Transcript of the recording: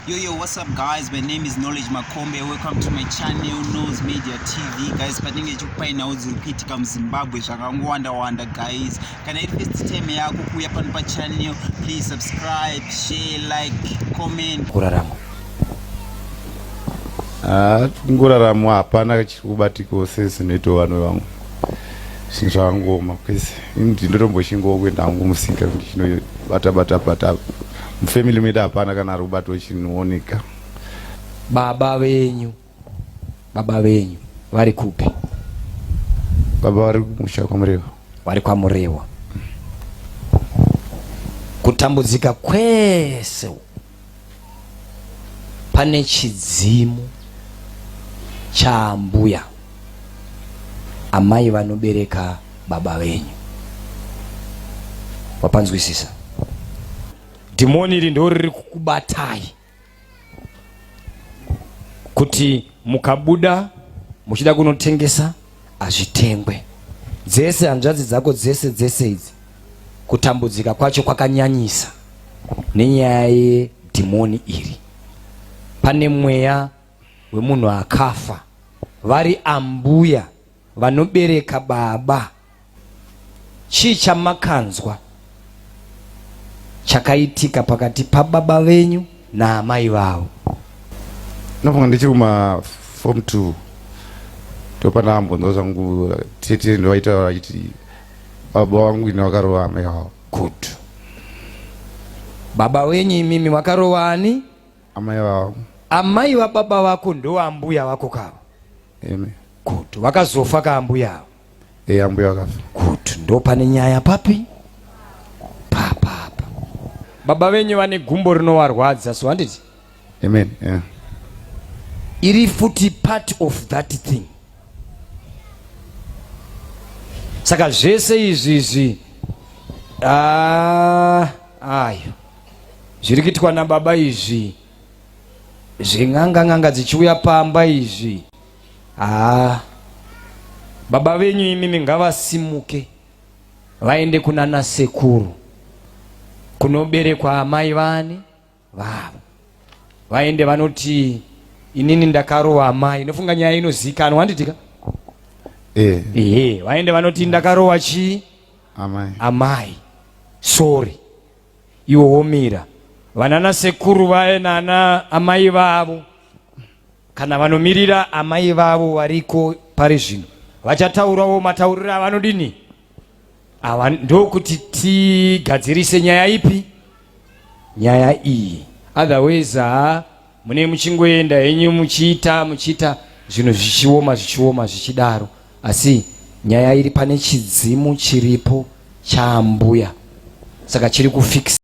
Yo, yo, what's up, guys? My name is Knowledge Makombe. Welcome to my channel, Knows Media TV. Guys, patinenge tichikupai nhau dziri kuitika muZimbabwe zvakangowanda wanda, guys. Kana iri first time yako kuuya pano pachannel, please subscribe, share, like, comment. Kurarama. Ah, kungorarama hapana chiri kubatikawo sezvinoitawo vanhu vamwe. Zvinhu zvakangooma kwese. Ini ndinotomboshingawo kuenda hangu musika kuti chinobata bata bata. Mufamily medu hapana kana ari kubatwa chinooneka. Baba venyu, baba venyu vari kupi? Baba vari kumusha kwaMurewa. Vari kwaMurewa. Kutambudzika kwese pane chidzimu chaambuya amai vanobereka baba venyu. Wapanzwisisa? Dhimoni iri ndo riri kukubatai kuti mukabuda muchida kunotengesa hazvitengwe. Dzese hanzvadzi dzako dzese dzese idzi kutambudzika kwacho kwakanyanyisa nenyaya yedhimoni iri. Pane mweya wemunhu akafa vari ambuya vanobereka baba. Chii chamakanzwa chakaitika pakati pababa venyu naamai vavo? Nofunga ndichiri kuma form 2 ndopandakambonzwa zvangu tete ndovaitaura vachiti baba vangu ini vakarova amai vavo. Good. Baba wenyu imimi vakarova ani? Amai vavo. Amai vababa vako ndo ambuya vako kava. Amen. Good. Vakazofa ka ambuya avo? Eh, ambuya vakafa. Good. Ndo pane nyaya papi? Papapa. Baba venyu vane gumbo rinovarwadza so handiti? Amen. Yeah. Iri futi part of that thing. Saka zvese izvi izvi ah, ayo zviri kuitwa nababa izvi zven'anga n'anga dzichiuya pamba izvi haa baba venyu imimi ngavasimuke vaende kunana sekuru kunoberekwa amai vani vavo vaende vanoti inini ndakarova amai nofunga nyaya inozikanwa handitika eh. Ehe vaende vanoti ndakarova chii amai, amai sorry iwo womira vanana sekuru vaye nana amai vavo kana vanomirira amai vavo variko pari zvino vachataurawo matauriro avanodini ava ndokuti tigadzirise nyaya ipi nyaya iyi otherwise haa mune muchingoenda henyu muchiita muchiita zvinhu zvichioma zvichioma zvichidaro asi nyaya iri pane chidzimu chiripo chaambuya saka chiri kufikisa.